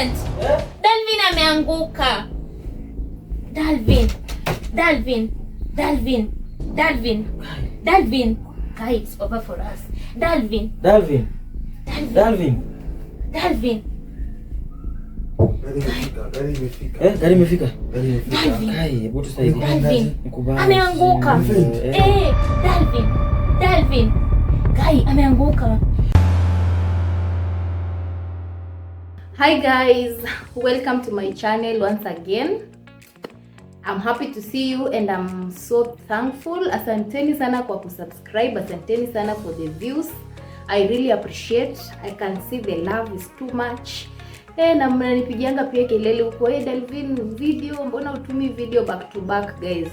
Crescent. Eh? Dalvin ameanguka. Dalvin. Dalvin. Dalvin. Dalvin. Dalvin. Guy, it's over for us. Dalvin. Dalvin. Dalvin. Dalvin. Dalvin. Gari imefika, gari imefika. Eh, gari imefika. Gari imefika. Dalvin. Kai, hebu tusaidie. Dalvin. Nikubali. Ameanguka. Eh. Eh, Dalvin. Dalvin. Guy, ameanguka. Hi guys, welcome to my channel once again. I'm happy to see you and I'm so thankful. Asanteni sana kwa kusubscribe, asanteni sana for the views. I really appreciate. I can see the love is too much. Eh, na mnanipigianga pia kelele huko, hey, Delvin video, mbona utumi video back to back guys?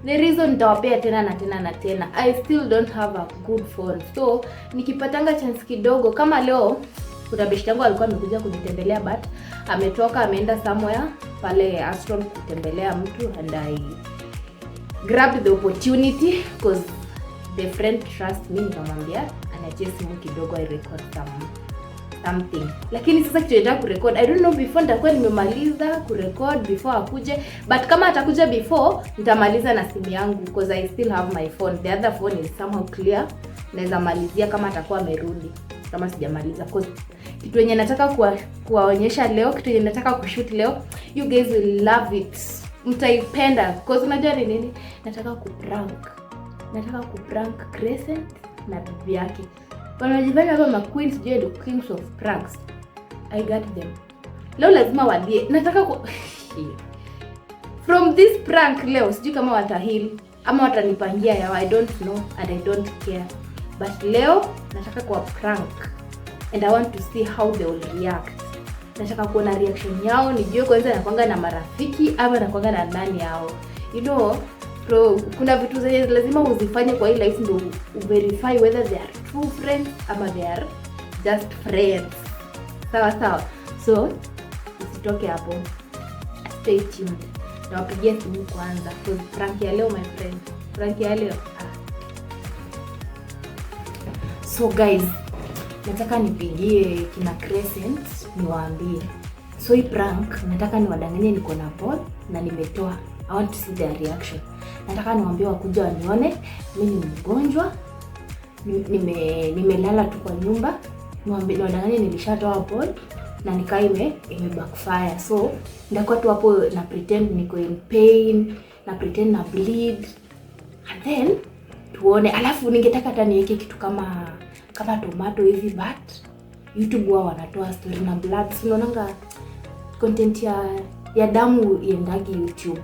The reason nitawapea tena na tena na tena. I still don't have a good phone. So, nikipatanga chance kidogo kama leo kuna beshte yangu alikuwa amekuja kunitembelea but ametoka ameenda somewhere pale Astron kutembelea mtu and I grabbed the opportunity cause the friend trust me, nikamwambia aniachie simu kidogo I record something. Lakini sasa kitu nataka kurecord, I don't know before nitakuwa nimemaliza kurecord before akuje, but kama atakuja before nitamaliza na simu yangu cause I still have my phone. The other phone is somehow clear, naweza malizia kama atakuwa amerudi, kama sijamaliza cause kitu yenye nataka kuwaonyesha leo, kitu yenye nataka kushoot leo, you guys will love it, mtaipenda cause unajua ni nini nataka kuprank. Nataka kuprank Crescent na bibi yake. Wanajifanya hapa ma queens, sijui ndio kings of pranks. I got them. Leo lazima walie. Nataka ku from this prank leo sijui kama watahil ama watanipangia yao, I don't know and I don't care. But leo nataka kuwa prank and I want to see how they will react. Nataka kuona reaction yao, nijue kwanza nakwanga na marafiki ama nakwanga na nani yao. You know, bro, kuna vitu zenye lazima uzifanye kwa hii life ndio uverify whether they are true friends ama they are just friends. Sawa sawa. So, usitoke hapo. Stay tuned. Nawapigia simu kwanza. Cause prank ya leo my friend. Prank ya leo. Ah. So guys, nataka nipigie kina Crescent niwaambie. So hii prank nataka niwadanganye niko na ball na nimetoa. I want to see their reaction. Nataka niwaambie wakuja wanione mimi ni mgonjwa, nimelala tu kwa nyumba. Niwaambie, niwadanganye nilishatoa ball na nikaa ime backfire. So nitakuwa tu hapo na pretend niko in pain, na pretend na bleed and then tuone. Alafu ningetaka hata niweke kitu kama tomato hivi, but YouTube wao wanatoa story na blood. Si unaonanga content ya damu iendagi YouTube,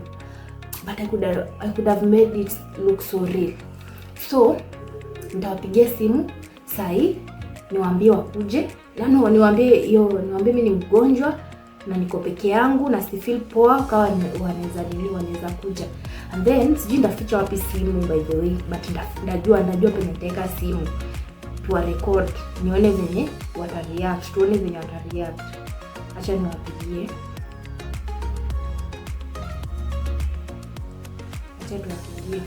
but I could have made it look so real. So nitawapigia simu sahi niwaambie wakuje, yaani niwaambie hiyo, niwaambie mimi ni mgonjwa na niko peke yangu na si feel poa, kawa wanaweza nini, wanaweza kuja. And then sijui nitaficha wapi simu by the way, but najua penye nitaweka simu tuwa record, nione venye watareact, tuone venye watareact. Acha niwapigie. Acha tuwapigie.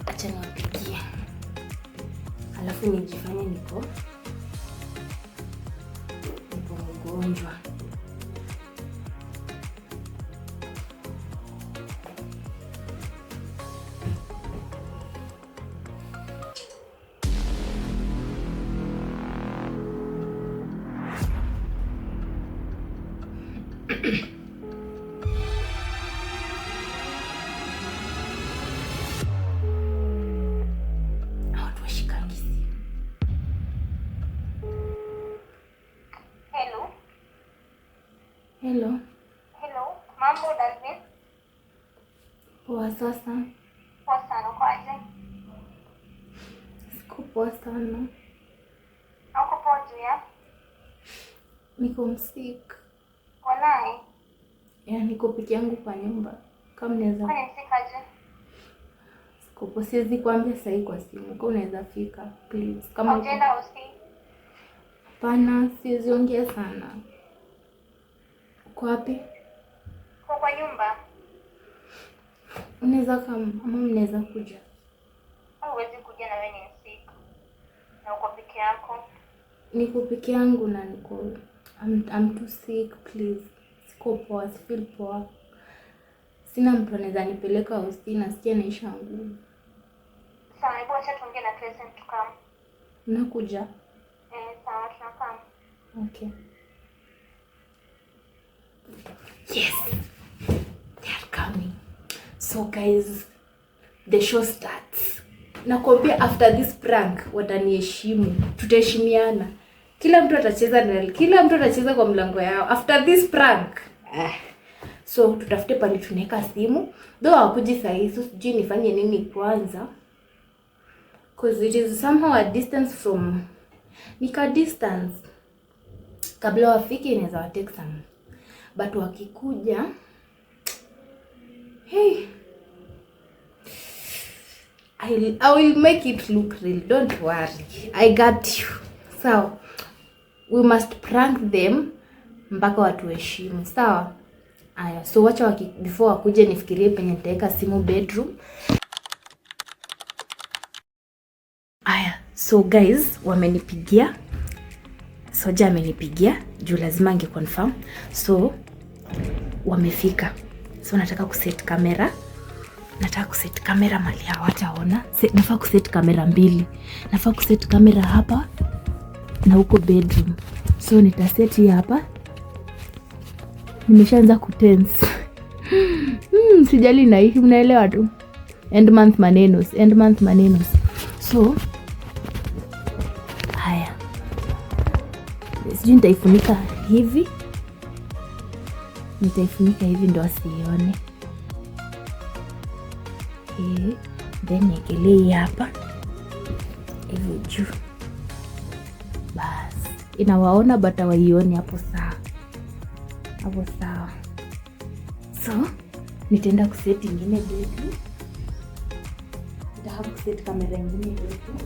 Acha niwapigie. Alafu nijifanye niko mgonjwa. Hello. Hello. Hello. Mambo Dalvin? Poa sasa. Poa sana, uko aje? Siko poa sana. Uko poa juu ya? Niko msick. Walai. Ya, niko peke yangu kwa nyumba. Kama mnaweza. Kwani msick aje? Siko poa, siwezi kuambia sahi kwa simu. Kama unaweza fika, please. Kama uko. Hujaenda hosi? Hapana, siwezi ongea sana. Uko wapi? Uko kwa nyumba? Unaweza kama ama mnaweza kuja? Au huwezi kuja na wewe ni msick. Na uko peke yako. Niko peke yangu na niko I'm too sick, please. Siko poa, sifeel poa. Sina mtu anaweza nipeleka hosi, nasikia naisha nguvu. Sawa, hebu acha tuongee na Crescent tukam. Nakuja. Eh, sawa tunakam. Okay. Yes. They are coming. So guys, the show starts. Nakwambia after this prank wataniheshimu. Tutaheshimiana. Kila mtu atacheza na kila mtu atacheza kwa mlango yao after this prank. Ah. So tutafute pale tunaweka simu. Though hawakuji sahi, so sijui nifanye nini kwanza. Cause it is somehow a distance from nika distance kabla wafike inaweza wa take some, but wakikuja, hey, I will make it look real, don't worry, I got you. So we must prank them mpaka watuheshimu, sawa? Aya, so wacha before wakuje nifikirie penye nitaweka simu bedroom. Aya, so guys, wamenipigia. Soja amenipigia juu lazima ange confirm. So wamefika. So nataka kuset kamera. Nataka kuset kamera mali hawataona. Nafaa kuset kamera mbili. Nafaa kuset kamera hapa na huko bedroom. So nitaset hii hapa. Nimeshaanza kutense. Sijali na hii, mnaelewa tu. End month manenos, end month manenos. So haya, sijui nitaifunika hivi, nitaifunika hivi ndo asione. Then niekelee hii hapa hivi juu, bas inawaona but hawaioni. Hapo sawa, hapo sawa. So nitaenda kuset ingine bedroom, nitahave kuset kamera ingine bedroom.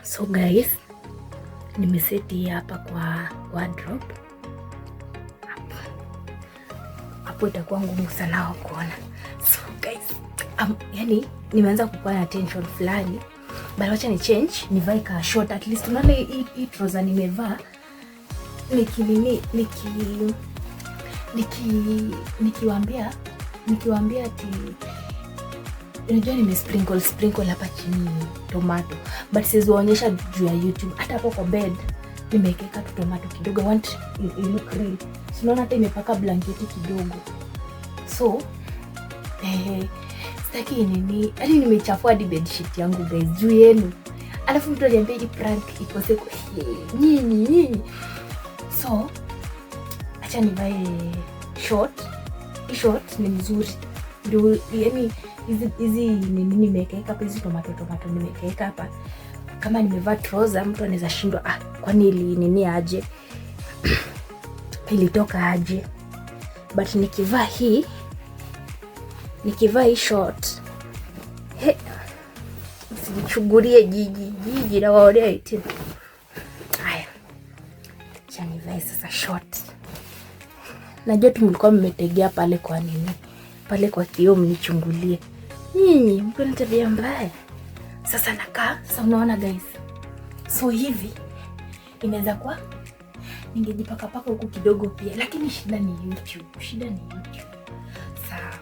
So guys, nimeseti hapa kwa wardrobe. Hapo. Hapo itakuwa ngumu sana wao kuona. So guys, yani nimeanza kukuwa na tension fulani. But wacha ni change, nivae ka short at least. Unaona hii trouser nimevaa niki nini, niki niki nikiwaambia nikiwaambia ati unajua nime sprinkle sprinkle hapa chini tomato, but siwezi waonyesha juu ya YouTube. Hata hapo kwa bed nimeweka tu tomato kidogo. I want it look real. So unaona hata imepaka blanketi kidogo. So sitaki nini, yaani nimechafua hadi bed sheet yangu guys juu yenu. Alafu mtu aliambia hii prank ikose nyinyi nyinyi. So acha nivae short. Hii short ni mzuri. Ndio yani hizi nini nimeweka hapa, hizi tomato nimeweka hapa. Kama nimevaa trouser mtu anaweza shindwa, kwani ili nini aje? Ilitoka aje? But nikivaa hii short, he, msijichungulie jiji jiji na waonea tena. Haya, acha nivae sasa short. Najua tu mlikuwa mmetegea pale kwa nini? Pale kwa kioo mnichungulie. Nyinyi mko na tabia mbaya. Sasa nakaa, sasa unaona guys. So hivi inaweza kuwa Ningejipakapaka huku kidogo pia, lakini shida ni YouTube, shida ni YouTube. Sawa,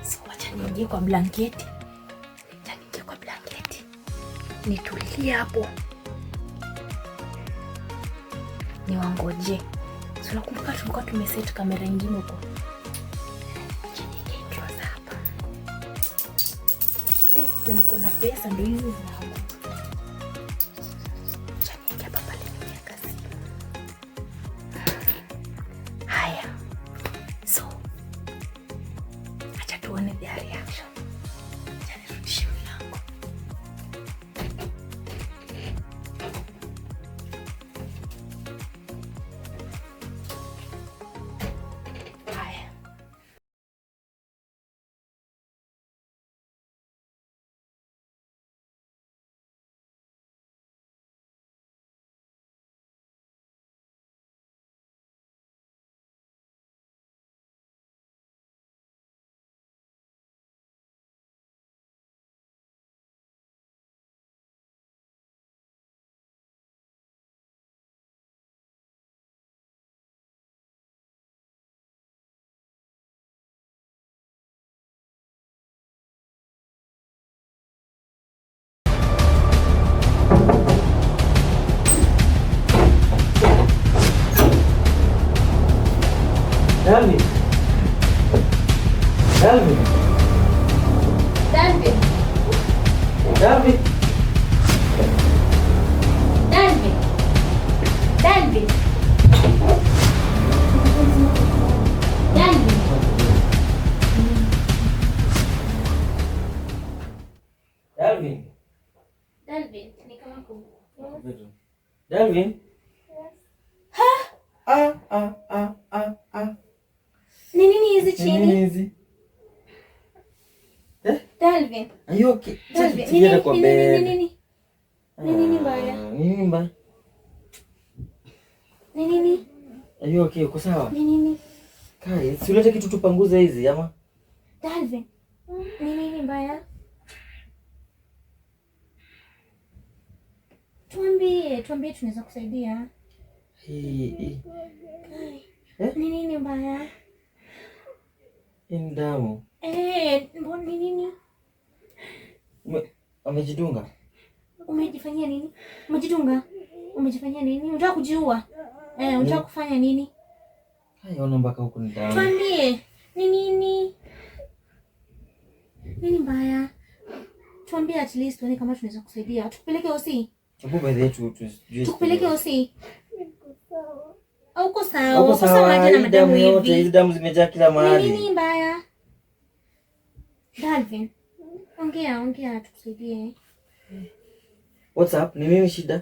so wacha niingie kwa blanketi, wacha niingie kwa blanketi nitulie hapo, niwangoje. So nakumbuka tulikuwa tumeset kamera ingine huko. Wacha niweke intro za hapa. Na niko na pesa ndio hizi zinaanguka. Acha niweke hapa pale niweka simu. Haya, so acha tuone their reaction. Acha nirudishe mlango. Haya. Dalvin. Dalvin. Dalvin. Dalvin. Dalvin. Dalvin. Dalvin. Dalvin. Dalvin, ni kama ku Dalvin. Ah, ah, ah, ah, ah. Ni nini hizi Ni nini chini? hizi? Eh? Dalvin. Are you okay? Dalvin, ni Tujienda nini kwa ni nini bed. ni nini? Ni nini mbaya? Ah, Ni nini mbaya? Ni nini? Are you okay? Uko sawa? Ni nini? Kai, si ulete kitu tupanguze hizi ama? Dalvin. Ni nini mbaya? Tuambie, tuambie tunaweza kusaidia. Hii hii Kai. Eh? Ni nini mbaya? Hii ni damu. Eh, mbona ni nini? Amejidunga. Umejifanyia nini? Umejidunga? Umejifanyia nini? Unataka kujiua? Eh, unataka kufanya nini? Kai, ona mpaka huku ni damu. Tuambie, ni nini? Nini mbaya? Tuambie at least tuone kama tunaweza kusaidia. Tukupeleke hosi? Hebu by the way tujue. Tukupeleke hosi? Uko sawa? Uko Uko sawa sawa, aje na hii madamu damu yote, hizi hivi? damu zimejaa kila Ni mahali. nini mbaya? Dalvin, ongea ongea tukusaidie. What's up? Ni nini shida?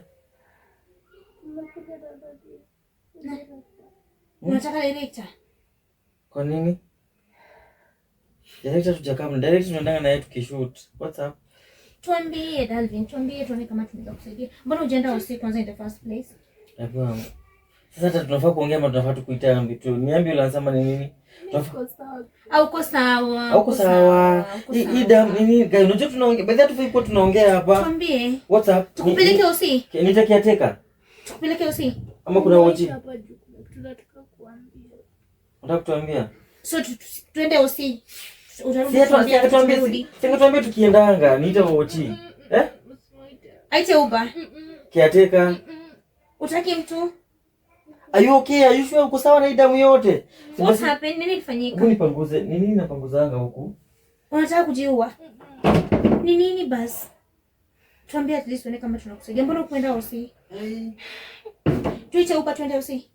Unataka director? Kwa nini? Director tujakaa, director tunaendanga na yeye tukishoot. What's up? Tuambie Dalvin, tuambie tuone kama tunaweza kusaidia. Mbona hujaenda hosi kwanza in the first place? Napewa. Sasa hata tunafaa kuongea ama tunafaa tu kuita tu ni ambulance ama ni nini? Au uko sawa? Hauko sawa. Uko Hii sawa. hii damu nini? Guys, unajua tunaongea. By the way hatufai kuwa tunaongea hapa. Tuambie. What's up? Tukupeleke hosi? Niite caretaker Tukupeleke hosi? ama kuna wochi? Unataka kutuambia? So tuende hosi. Utarudi Si kutuambia atuambie, tukirudi. si angetuambia tukiendanga, niite wochi. Eh? Aite Uber. Caretaker. Utaki mtu? Are you okay? Are you sure uko sawa na hii damu yote? Si What basi- happened? Nini ilifanyika? Hebu nipanguze. Ni nini napanguzanga huku? Unataka kujiua? Ni nini basi? Tuambie at least tuone kama tunakusaidia. Mbona ukuenda hosi? Tuite Uber tuende hosi.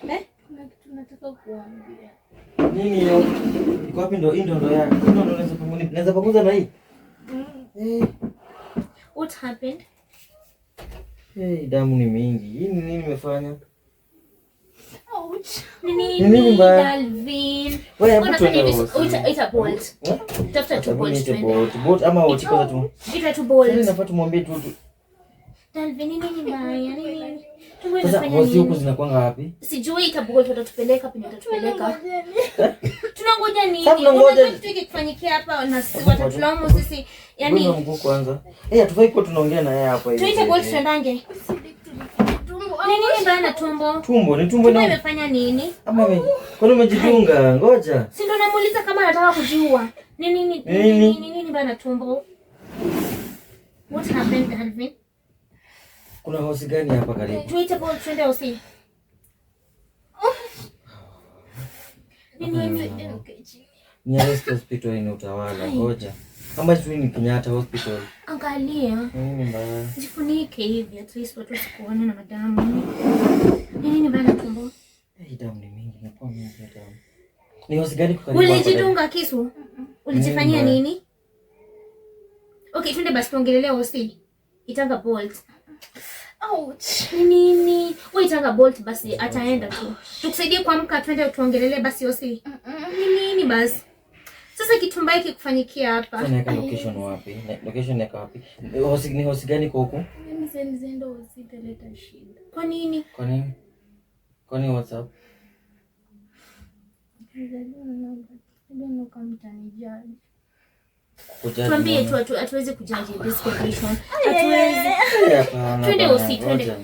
Eh? Kuna kitu nataka kuambia. Nini hiyo? Iko wapi ndo hii ndo ndo yake. Hii ndo ndo naweza panguza. Naweza panguza na hii. Eh, What happened? eh, damu ni mingi. Hii ni nini nimefanya? Ouch. Ni Ni nini nini mbaya? Dalvin? Wewe hebu Unafanya tuende hivi, hosi. ita Bolt. Eh? Tafuta tu Hebu Bolt niite tuende. Bolt. Bolt ama wochi kwanza tu. Ita tu Sasa Bolt. inafaa tumwambie tu tu. Dalvin, ni nini mbaya? Ni nini? Tumbo Sasa inafanya hosi huku nini? zinakuanga wapi? Sijui ita Bolt watatupeleka penye watatupeleka. Tunangoja nini? Sasa tunangoja- Unajua kitu ikikufanyikia hapa na sisi watatulaumu sisi. Yaani Yaani mguu kwanza. Eh, hatufai kuwa tunaongea na yeye hapa hivi. tuite Bolt tuendange. Ni nini mbaya na tumbo? Tumbo, ni tumbo Tumbo na imefanya nini? ama kwani umejidunga? Ngoja. Si ndo namuuliza kama anataka kujiua. Ni nini ni Nini? nini nini mbaya na tumbo? What happened, Alvin? Kuna hosi gani hapa karibu? Tuite Paul twende hosi. Ni nini? Nearest hospital ni Utawala. Ngoja. Kama sijui ni Kenyatta Hospital. Angalia. Nini mbaya? Jifunike hivi at least watu wasikuone na madamu. Ni nini mbaya na tumbo? Hii damu ni mingi, inakuwa mingi ya damu. Ni hosi gani kwa karibu hapa? Ulijidunga kisu? Ulijifanyia Nini? nini? Okay, twende basi tuongelelea hosi. Itanga Bolt. Ouch. Ni nini? Wewe itanga Bolt basi ataenda tu. Tukusaidie kuamka twende tuongelelee basi hosi. Ni nini basi? Sasa kitu mbaya kikufanyikia hapa. Sasa naweka location wapi? Location naweka wapi? Hosi ni hosi gani kwa huku? Mimi siende usitaleta shida. Kwa nini? Kwa nini? Kwa nini WhatsApp? I don't know kama mtanijaji. Kujaji Tuambie mbona? tu hatuwezi kujaji this condition. Hatuwezi. Hapana, Twende hapana, hosi, twende. ngoja.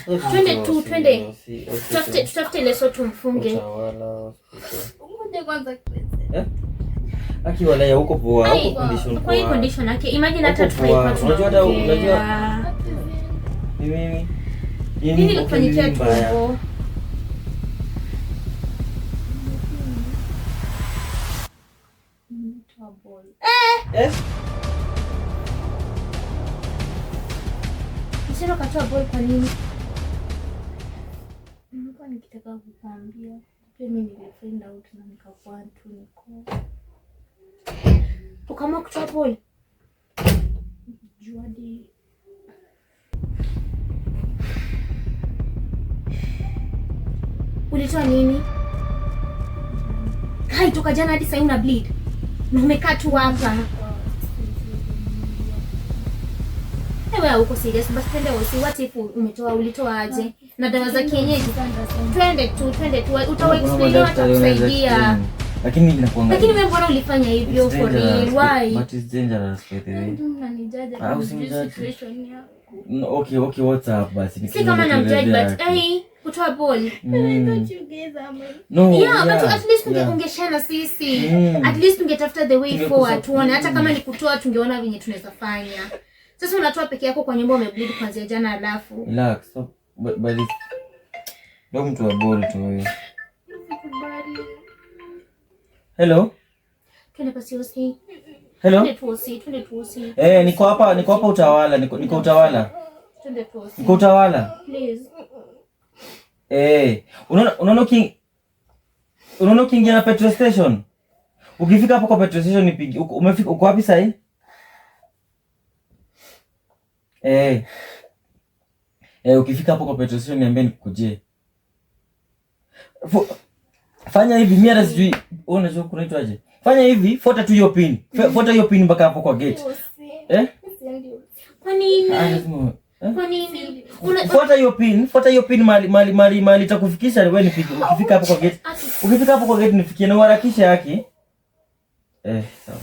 Hosi, Twende tu, hosi, twende. hosi, hosi, Tutafute leso tumfunge. Utawala hospital. Ngoja kwanza Crescent. Eh? Aki walaya huko poa, Ai, huko condition kwa hii poa. condition yake imagine hata Huko poa. tufai kwa Unajua hata- unajua- tunaongea. Ni mimi. Nini okay, ilikufanyikia nini mbaya? tumbo? Nimetoa ball. Eh? Msichana katoa ball kwa nini? Nilikuwa nikitaka kukuambia. Pia mimi nilifind out na nikakuwa tu niko Ukaamua kutoa ball? juu hadi Ulitoa nini? Kai, toka jana hadi sasa una bleed. Na umekaa tu hapa. Ewe uko serious basi twende hosi. What if umetoa ulitoa aje? Na dawa za kienyeji. Twende tu, twende tu. Utawa Kuna explain madaktari wanaweza watakusaidia. explain. Lakini inakuanga. Lakini wewe mbona ulifanya hivyo It's for real? dangerous, Why? But it's dangerous by the way. mnanijaji Ah, hata mjui usimjudge. situation yangu. No, okay, okay, what's up basi? Si kama na mjudge Nikuelezea but yake. ai kutoa ball. I thought you guys are my No, Yeah, but at least yeah. ungeshare na sisi. Mm. At least ungetafuta the way Tungekusa- forward tuone hata kama ni kutoa tungeona venye tunaweza fanya. Sasa unatoa peke yako kwa nyumba umebleed kuanzia jana alafu. Relax. Stop. But it's... Ndio mtu wa ball tu huyo. Sikubali. Hello? Twende basi hosi. Hello? Twende tu hosi, twende tu hosi. Eh, niko hapa Utawala, niko Utawala. Twende tu hosi. Niko Utawala. Please. Eh, unaona ukiingia na petrol station? Ukifika hapo kwa petrol station nipige. Umefika uko wapi sasa? Eh. Eh, ukifika hapo kwa petrol station niambie nikukujie. Fanya hivi, mimi hata sijui wewe unajua kunaitwaje. Fanya hivi, fuata tu hiyo pin. Fuata hiyo pin mpaka hapo kwa gate. Eh? Siendi. Kwa nini? Ah, lazima. Eh? Kwa nini? Fuata hiyo pin mali itakufikisha wewe nipige. Ukifika hapo kwa gate. Ukifika hapo kwa gate nifikie na uharakishe yake. Eh, sawa.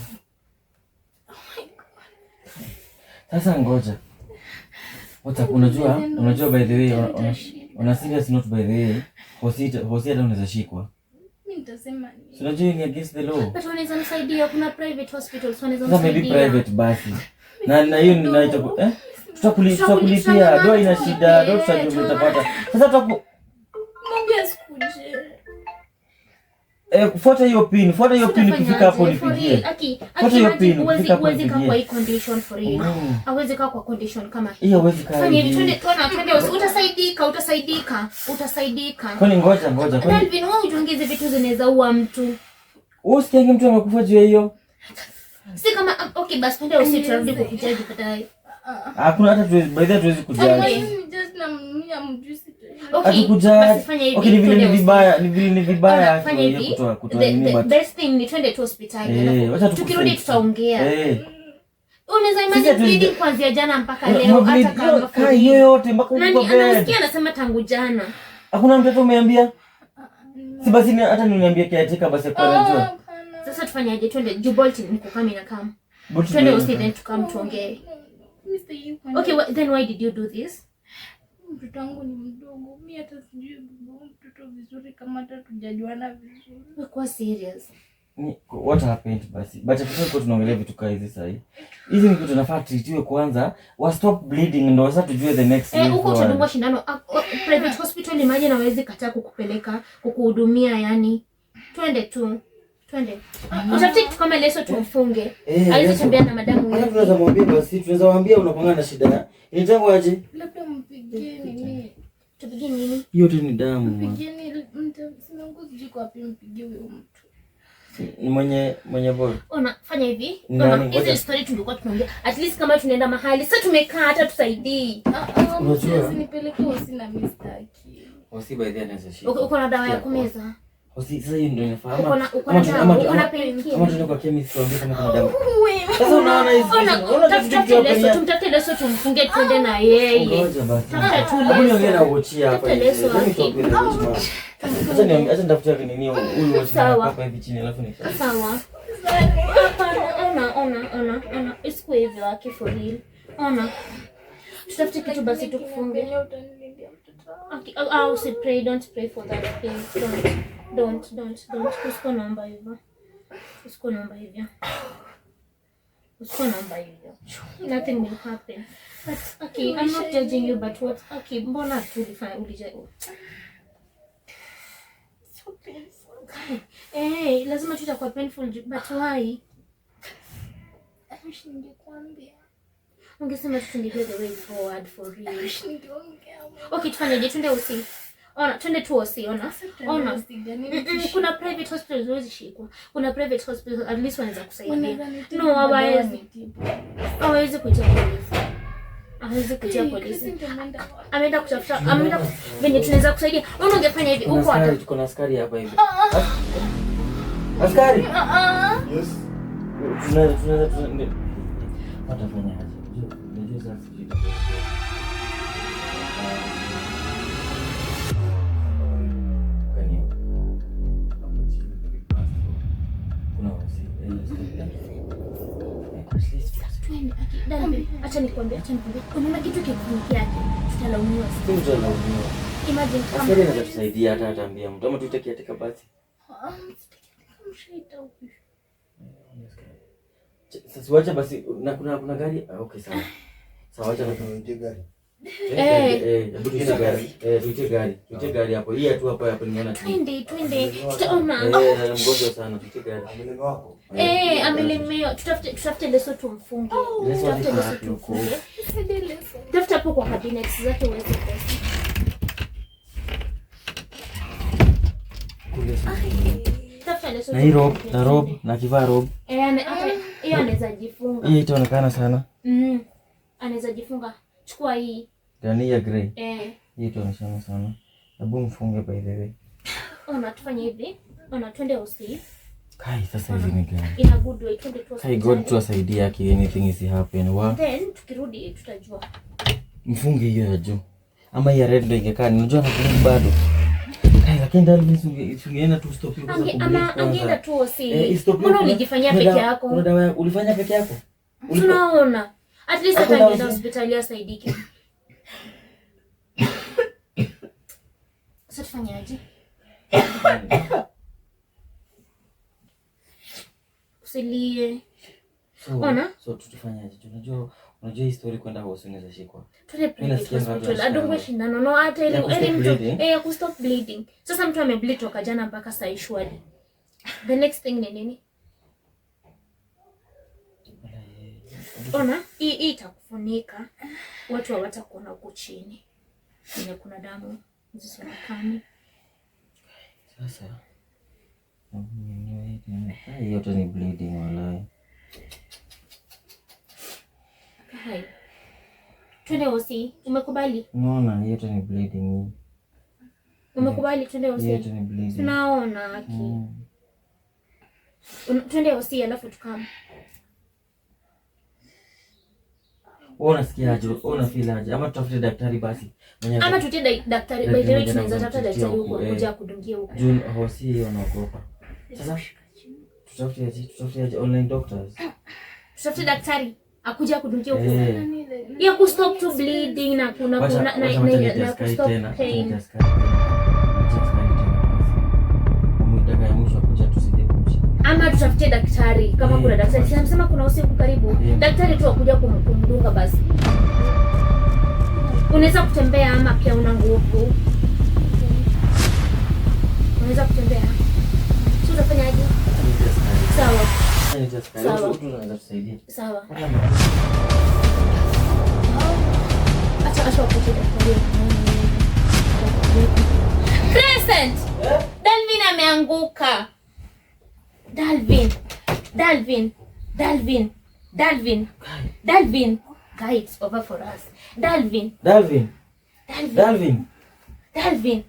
Sasa ngoja. What up, unajua by the way on a serious note by the way, hosi hata unaweza shikwa. Mimi nitasema nini? So unajua ni against the law. But wanaweza msaidia, kuna private hospitals wanaweza Sasa maybe msaidia. private basi. Na hiyo ni na itaku eh? Tutakulipia, doa ina shida, doa tutajua utapata. Sasa Mwambie asikuje. Fuata hiyo pin, ukifika hapo nipigie. Fuata hiyo pin, ukifika hapo Huwezi kaa nipigie. kwa hii condition for real. Hawezi kaa kwa condition kama hii. Hiyo hawezi kaa. Fanya hivi, hivi. twende twende utasaidika, utasaidika, utasaidika. Kwani ngoja kwani Dalvin, wewe hujui hizi vitu zinaweza ua mtu. wewe usikiangi mtu amekufa juu ya hiyo? Si kama okay basi twende usi tutarudi kukujaji baadaye. Hakuna hata tuwezi, by the way tuwezi kujaji. Mimi just na mimi amjui situation. Okay, Hatukujaji. basi fanya hivi. Okay, ni vile twende ni usi. vibaya, ni vile ni vibaya Fanya hiyo hivi. kutoa The, nini the but best thing ni twende tu hospitali. Eh, wacha Alafu tukirudi tukusaidia. tutaongea. Eh. Unaweza Sisi imagine hatuwezi- bleeding kuanzia jana mpaka leo hata kama for Kaa real. hiyo yote mpaka Nani uko bed. anamsikia anasema tangu jana. Hakuna mtoto umeambia? Si basi hata niambie caretaker basi kwa anajua. Sasa tufanyaje? Twende juu Bolt niko kama inakam. Bolt Twende ndio usi then tukam tuongee. Mimi sitaki kwenda. Okay, then why did you do this? Mtoto wangu ni mdogo. Mimi hata sijui mtoto vizuri kama hata tujajuana vizuri. Wewe kuwa serious. Ni what happened basi? But kwa tunaongelea vitu kama hizi sasa. Hizi ni kitu tunafaa treatiwe kwanza, wa stop bleeding ndio sasa tujue the next Eh, huko utadungwa shindano. Private hospital imagine hawezi kataa kukupeleka, kukuhudumia yani. Twende tu. Twende. Utafute kitu kama leso tumfunge. Hawezi tembea na madamu Hata hivi. tunaweza mwambia basi, tunaweza mwambia unapangana na shida. Inaitangwa aje? Labda mpigie nini? Tupige nini? Hiyo tu ni damu. Mpigieni mtu simangu sijui kwa wapi mpigie huyo mtu. Ni mwenye bora. Ona, fanya hivi. Nani? Ona, hizi Ngoja. story tulikuwa tunaongea. At least kama tunaenda mahali, sasa tumekaa hata tusaidii. Unajua? Nipeleke usina mistaki. Hosi by the anaweza shika. Uko na dawa ya kumeza? Hosi sasa hiyo ndio inafaa. Uko na uko na dawa, uko na painkiller. Ama tuende kwa chemist tuambie kama kuna dawa. Sasa unaona hizi. Ona, tutafute leso, tumtafute leso tumfunge twende na yeye. Ngoja basi. Tafuta tu Hebu niongee na leso. Uchi hapa. Tafuta leso Let me aki. talk with the Uchi man. Acha niongee, acha nitafute nini huyu Uchi Sawa. hapa hivi chini alafu ni. Sawa. Hapana, ona, ona, ona, ona. Isikuwe hivyo aki for real. Ona. Tutafute kitu basi tukufunge. Aki, usi pray, don't pray for that thing. Don't, don't, don't, don't. Usikuwe naomba hivyo. Usikuwe naomba hivyo. Usikuwe naomba hivyo. Nothing will happen. But okay, I'm not judging you, but what? Okay, mbona tu ulifanya ulija. So painful. Eh, lazima tu itakuwa painful, but why? I wish ningekuambia. Ungesema tu tungejua the way forward for I real. wish ningeongea. Okay, tufanyeje? Twende usi. Ona, twende tu usi, ona. Ona. Kuna private hospitals huwezi shikwa. Kuna private hospitals at least wanaweza kusaidia. No, hawawezi. Hawawezi kuitia polisi. Hawawezi kuitia polisi. Ameenda kutafuta, ameenda venye tunaweza kusaidia. Wewe ungefanya hivi Kuna huko hata. askari, tuko na askari hapa hivi. Askari. Yes. Tunaweza watafanya aje? Unajua sasa sijui. Kwani Hapo chini karibu na store. kuna hosi. At least Twende, aki, Dalbe, acha nikwambie, acha nikwambie. Unaona kitu kikufungia yake, tutalaumiwa. si mtu analaumiwa. Imagine kama Askari anaweza tusaidia hata ataambia mtu ama tuite kiateka basi. Sasa wacha basi na kuna gari. Okay sawa. Sawa wacha na Tunaingia gari. Hebu tuite gari. Tuite gari. Tuite gari hapo. Hii tu hapa hapo nimeona tu. twende, twende. Tutaona. Na mgonjwa sana tuite gari. Amelemewa wako. Amelemewa. Tutafute leso tumfunge. Leso Tutafute ziko leso wapi huko? tumfunge. Tafuta hapo kwa cabinet zake uweze kuweka. Kule sasa. Tafuta leso. Na hii robe, tumfunge. na robe, na kivaa robe. Hata hiyo anaweza jifunga. Hii itaonekana sana. Anaweza jifunga. Chukua hii. Gani ya grey. Hii itaonekana sana. Hebu mfunge by the way. Ona tufanye hivi. Ona twende usi. Kai sasa hizi ni gani? In a good way twende tu. Kai God tu asaidie yake anything is happen. Wa Then tukirudi tutajua. mfunge hiyo ya juu. Ama hii ya red ndio ingekaa. Unajua na blue bado. Kai lakini Dalvin ungeenda tu stop hiyo kwanza Ange, ama angeenda tu usi. Stop hiyo Mbona kuna- ulijifanyia kuna peke yako? Kuna dawa ulifanya peke yako? Tunaona. At least hata Hakuna angeenda usi- hospitali asaidike. Sasa tufanyaje? Usilie. Ona. So tutafanyaje? Unajua hii story kwenda hosi unaweza shikwa. Twende Mimi private nasikia watu hospital. wanashikana. Adungwe shindano. No, hata Ya kustop ili mtu bleeding. ya kustop bleeding. Sasa mtu amebleed toka jana mpaka saa surely. The next thing ni nini? Ona, hii itakufunika. Watu hawatakuona huku chini. Kwenye kuna damu zisionekane. Sasa hiyo tu ni bleeding walai. Hai. Twende hosi. Umekubali? Unaona hiyo tu ni bleeding hii. Umekubali twende Hiyo hosi? tu ni bleeding. Tunaona aki. Twende hosi alafu tukam. Wewe unasikia aje? Wewe una feel aje? Ama tutafute daktari basi. Mwenye Ama tutie daktari. By the way Daktari tunaweza tafuta mwenye daktari huko huku, kuja kudungia huko. Juu hosi hiyo naogopa. Sasa tutafute aje? Tutafute aje online doctors? Tutafute daktari. Akuja kudungia huku. Ya ku stop to bleeding na kuna Wacha na wacha na niite na ku askari stop tena. Wacha pain. niite askari tena. Wacha askari tena basi. Dakika ya mwisho akuja tusaidie kumshika. Ama tutafute daktari kama kuna daktari. Si amesema kuna usiku karibu. Daktari tu akuja kumdunga basi. Unaweza kutembea ama pia una nguvu? Unaweza kutembea? Si utafanyaje? Wacha niite askari. Sawa, Wacha niite askari. Sawa. Mtu anaweza tusaidia. sawa. Wacha Acha acha wakuje daktari. Crescent! Dalvin ameanguka. Dalvin. Dalvin. Dalvin. Dalvin. Dalvin. Guy, it's over for us. Dalvin. Dalvin. Dalvin. Dalvin. Dalvin.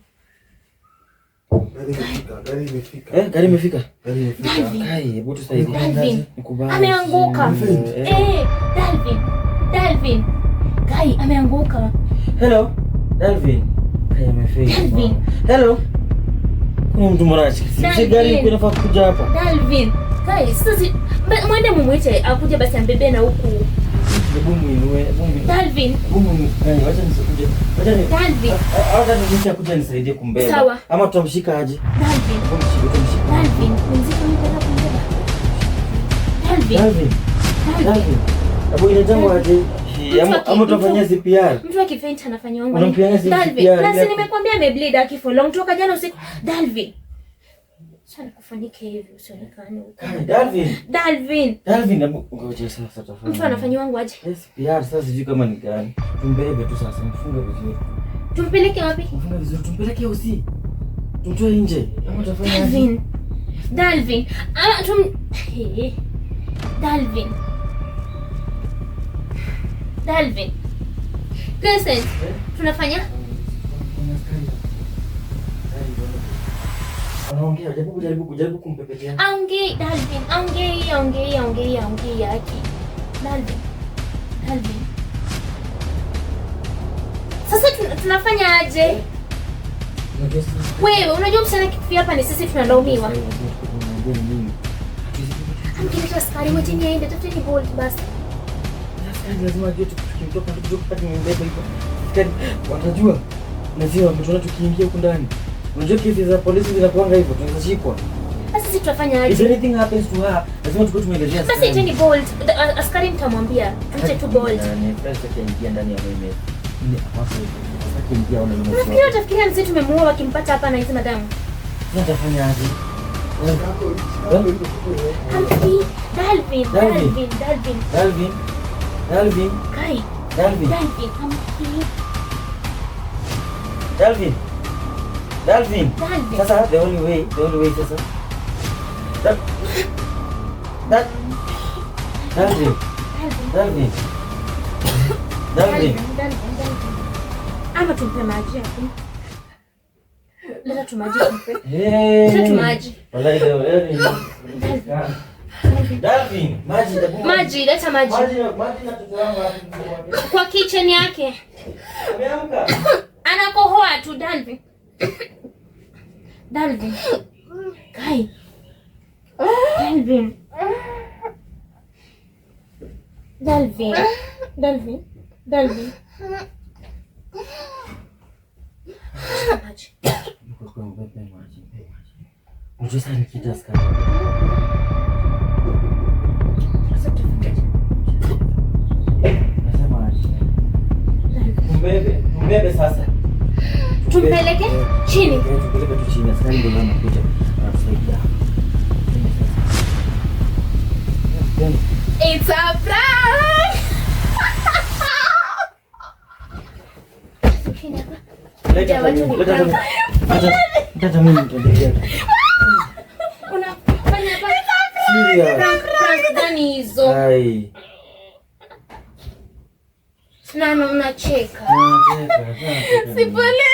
Gari imefika, gari imefika. Gari imefika. Gari imefika. Dalvin. Kai, hebu tusaidie. Dalvin. Nikubali. Ameanguka. Dalvin. Dalvin. Guy, ameanguka. Hello. Dalvin. Kai amefail. Dalvin. Hello. Kuna mtu mbona anashika? Dalvin. Gari ilikuwa inafaa kuja hapa. Dalvin. Guy, sasa mwende mumwite akuje basi ambebe na huku. Hebu muinue, hebu muinue. Dalvin. Hebu muinue. Kai, wacha nisikuje. Wacha ni Dalvin. Wacha nisikuje kuja nisaidie kumbeba. Sawa. Ama tutamshika aje? Dalvin. Hebu mshike, tutamshika. Dalvin. Ni mzito mimi nitaenda kumbeba. Dalvin. Dalvin. Dalvin. Dalvin. Hebu inajangwa aje? Mtu Ama tutafanyia CPR. Mtu akifaint anafanya wangu. Unampiana Dalvin. CPR. Na si nimekwambia amebleed akifo long toka jana usiku. Dalvin. Sasa nikufunike hivi usionekane huko. Kai, Dalvin. Dalvin. Dalvin, hebu ngoja sasa tutafanya. Mtu anafanya wangu aje? CPR sasa sijui kama ni gani. Tumbebe tu sasa, mfunge vizuri. Tumpeleke wapi? Mfunge vizuri, tumpeleke usi. Tumtoe nje. Ama tutafanya aje? Dalvin. Dalvin. Ah, tum Hey. Dalvin. Dalvin. Crescent. Tunafanya? Anaongea, jaribu kumpepetea. Aongei Dalvin, aongei, aongei, aongei, aongei yake. Dalvin. Dalvin. Sasa tunafanya aje? Wewe unajua msichana akikufia hapa ni sisi tunalaumiwa. Amkileta askari mwacheni aende, tafuteni Bolt basi. Askari lazima ajue tukimtoka tukitoka tumembeba hivyo. Askari watajua. Lazima wametuona tukiingia huku ndani. Unajua kesi za polisi zinakuanga hivyo, tunaweza shikwa. Sasa sisi tutafanya If aje? anything happens to her, lazima tukue tumeelezea Basi askari. iteni Bolt. Askari mtamwambia tuite tu Bolt. Nani, first akiingia ndani ya mimi. Ni hapo sasa akiingia ona mimi. Unafikiri watafikiria mzee tumemuua wakimpata hapa na hizi madamu? Sasa atafanya aje? Amki, Dalvin, Dalvin. Dalvin, Dalvin. Dalvin. Dalvin. Kai, Dalvin. Dalvin, amki. Dalvin. Dalvin. Dalvin. Sasa the only way sasa. Dalvin. Dalvin. Dalvin. Dalvin. Dalvin, Dalvin. Ama tumpe maji hapo. Leta tu maji tumpe. Hey. Leta tu maji. Wallahi leo leo. Dalvin, maji tabu. Maji, leta maji. Maji maji na mtoto wangu hapo. Kwa kitchen yake. Ameamka. Anakohoa tu Dalvin. Dalvin. Kai. Dalvin. Dalvin. Dalvin. Dalvin. Maji. Unajua sasa nikiita askari. Sasa tutafanyaje? Nasema aje? Tumbebe, tumbebe sasa. Tumpeleke chini. Tupeleke tu chini, askari ndio anakuja anatusaidia. Twende sasa. Twende. It's a prank. Chini hapa. Leta hata mimi, leta hata mimi. Leta hata mimi nitaendelea. Unafanya hapa Serious. prank gani hizo? Ai. Nana unacheka. Sipole.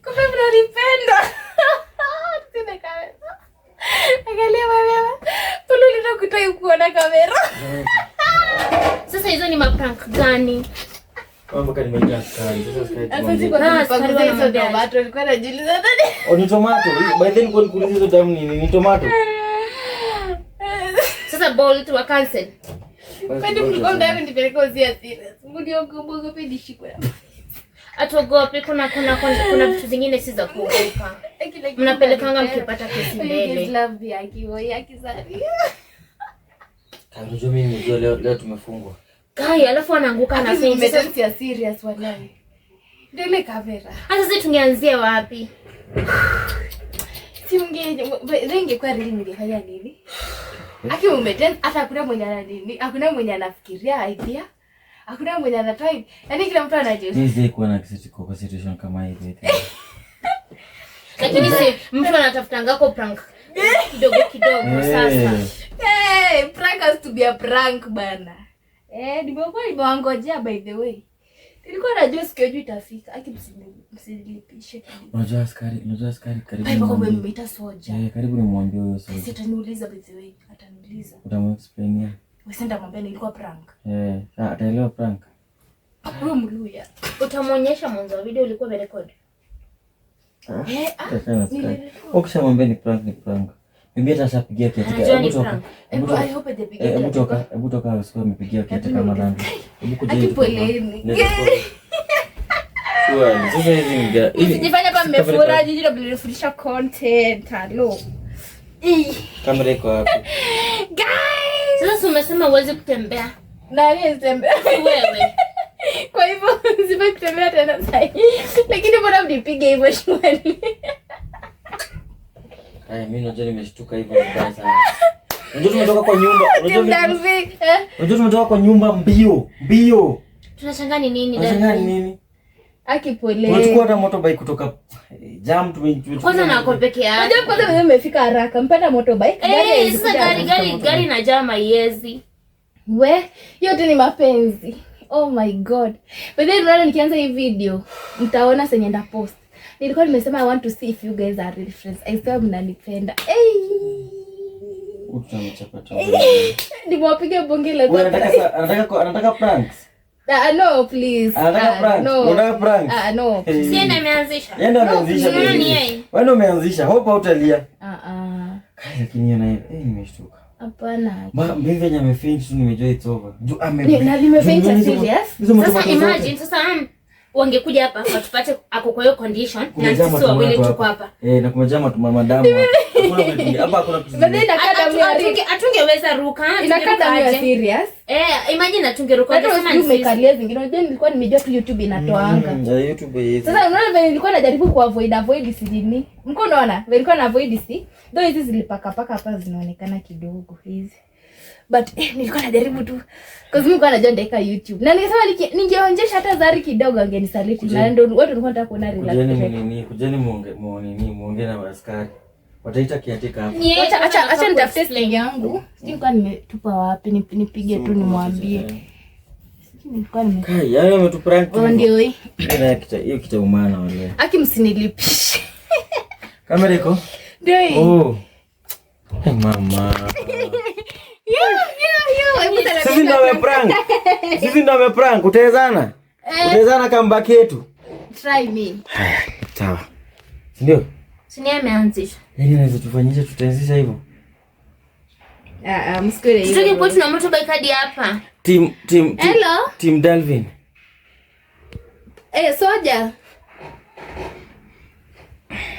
Kumbe mnanipenda. Sina kamera. Angalia mama. Pole kutoi kuona kamera. Sasa hizo ni maprank gani? Mambo kani nimeita askari. Sasa askari. Sasa tumwambie. siko Ah, askari nilipanguza hizo wanamwambia. tomato, nilikuwa najiuliza nani. Oh, ni tomato. By then kwa nikuuliza hizo damu ni nini? Ni tomato. Sasa Sasa Bolt wa cancel. Kwani mlikuwa mnataka nipeleke uzia serious? Mliogopa nishikwe. Atuogope, kuna vitu zingine si za kuogopa. Mnapelekanga mkipata kesi You guys mbele. love me, aki boy, aki Zari. Unajua mimi nimejua leo tumefungwa. Kai, alafu anaanguka na Aki faint. Sasa mmetensi ya serious wallahi. Ndio ile kamera. hata sisi tungeanzia wapi? Si mnge leo ingekuwa real ningefanya nini? Aki umetense hata hakuna mwenye ana nini, hakuna mwenye anafikiria idea. Hakuna mwenye anatoa. Yaani kila mtu anajua. Mimi sijai kuwa na kwa situation kama hii. Lakini si mtu anatafutangako prank kidogo kidogo sasa. Hey, prank has to be a prank bana. Eh, nimekuwa nimewangojea by the way. Nilikuwa najua siku yenu itafika. Aki msinilipishe. Unajua askari karibu. Pai kwa nimwambie. mmeita soja. Eh, karibu nimwambie huyo Si soja. ataniuliza by the way, ataniuliza. Utamuexplainia. Wewe senda mwambie nilikuwa prank. Eh, ataelewa prank. Huyo Mluya. Utamwonyesha mwanzo wa video ulikuwa umerekodi. Eh, ah, Atakaa na askari. Ukishamwambia ni prank ni prank. Mimi hata ashapigia kiatika. Anajua Hebu ni toka. prank. Hebu Hebu I toka. hope hajapiga Eh, hebu kiatika. toka, hebu toka usiku amepigia kiatika madhambi. Hebu kuja Aki hivi. poleni. Sure, sasa hizi ni hivi. Msijifanye hapa mmefura, jiji ndio mlinifundisha content. Hello. Kamera iko wapi? Guys, Sasa si umesema huwezi kutembea. nani asitembea? Si wewe. Kwa hivyo sifai kutembea tena sasa. Lakini mbona mnipige hivyo shwani? Haya, mimi najua nimeshtuka hivyo vibaya sana. Unajua tumetoka kwa nyumba, unajua Tim Dalvi, eh? unajua tumetoka kwa nyumba mbio, mbio. Tunashangaa ni nini? Unashangaa ni Dalvin? nini? Aki pole. Tumechukua hata motorbike kutoka jam Kwanza na ako peke yake. Unajua kwanza wewe umefika haraka, mpanda motorbike. Gari Eh, haikuja sasa gari haraka. gari gari inajaa maiezi. We, yote ni mapenzi. Oh my god. But then unaona nikianza hii video, mtaona senye nda post. Nilikuwa nimesema I want to see if you guys are real friends. I swear mnanipenda. Hey. Nimewapige bonge la Wewe anataka pranks. Ah, no please. Anataka Ah, pranks. no. Unataka pranks? Ah, no. Hey. Si yeye ndiye ameanzisha. Yeye ndo ameanzisha. No, baby. ni yeye. Wewe ndo umeanzisha. Hope hautalia. Ah ah. Kai, lakini hiyo nayo eh, nimeshtuka. Hapana. Ma mimi venye amefaint tu nimejua it's over. Juu ame Na nimefaint Juu serious? hizo Sasa motorbike zote. imagine sasa wangekuja hapa watupate ako kwa hiyo condition na Kumejaa sisi watu wawili watu tuko hapa. Eh, na kumejaa watu madamu hapa. Hakuna kitu kingine. Hapa hakuna kitu. But then kingine. inakaa damu ya real. Hatungeweza ruka. Inakaa damu ya tungeruka aje? serious. Eh, imagine hatungeruka. Hata Ungesema sijui ni sisi. umekalia zingine. Unajua nilikuwa nimejua tu YouTube inatoanga. Ya YouTube hizi. Sasa unaona vile nilikuwa najaribu ku avoid sijini. Mko unaona? Vile nilikuwa na avoid si. Though hizi zilipaka paka hapa zinaonekana kidogo hizi. But nilikuwa najaribu tu. Cause mimi nilikuwa najua nitaweka YouTube. Na nikasema ningeonjesha hata Zari kidogo angenisaliti. Na ndio watu walikuwa wanataka kuona Kujeni relax. nini? Kujeni muonge muone muonge na askari. Wataita kiatika hapa. Ni yeye Acha kwanza acha anafaa acha nitafute kuexplain. simu yangu. Sijui nilikuwa nimetupa wapi nipige tu nimwambie. Sijui nilikuwa nime Kai, yaani wametuprank. Oh, ndio hii. Hiyo kitaumana wale. Aki msinilipishe. Kamera iko? Ndio hii. Oh. Hey, mama. Yo, yo, yo. Hebu Sisi ndo ameprank. Sisi ndo ameprank. Utawezana? Utawezana comeback yetu? Try me. Haya, sawa. Si ndio? Si ni yeye ameanzisha. Yaani anaweza tufanyisha tutaanzisha hivyo. Ah, ah, msikule Tutoke hivyo. kwetu na motorbike hadi hapa. Team team team, Hello. Team Dalvin. Eh, soja.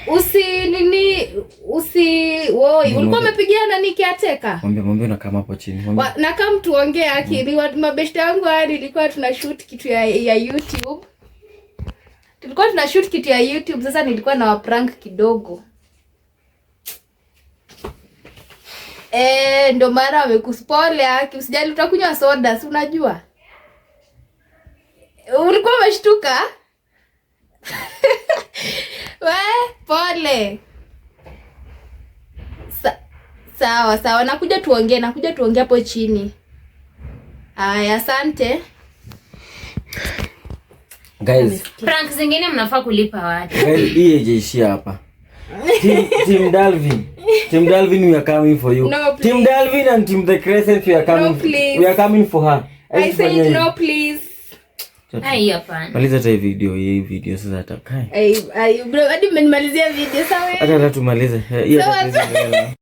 Usi nini usi woi, ulikuwa umepigia nani kiateka? Mwambie unakaa hapo chini. Mwambie. Na kama tuongee akili wa mabeshte yangu haya nilikuwa tuna shoot kitu ya YouTube. Tulikuwa tuna shoot kitu ya YouTube, sasa nilikuwa na prank kidogo. Eh, ndo maana wamekuspole aki, usijali utakunywa soda, si unajua? Ulikuwa umeshtuka? We, pole. Sawa sawa, nakuja tuongee hapo chini. Aya, asante. Guys, Prank zingine mnafaa kulipa watu. guys, hii haijaishia hapa. Team Dalvin. Team Dalvin, we are coming for you. No, please. Team Dalvin and Team The Crescent, we are coming. No, please. We are coming for her. I said no please. Ai, hapana. Maliza hata hii video sasa hata kai. Ai, ai, bro, hadi mmenimalizia video sawa? Hata tumalize. Hiyo Sawa, hata tumalize.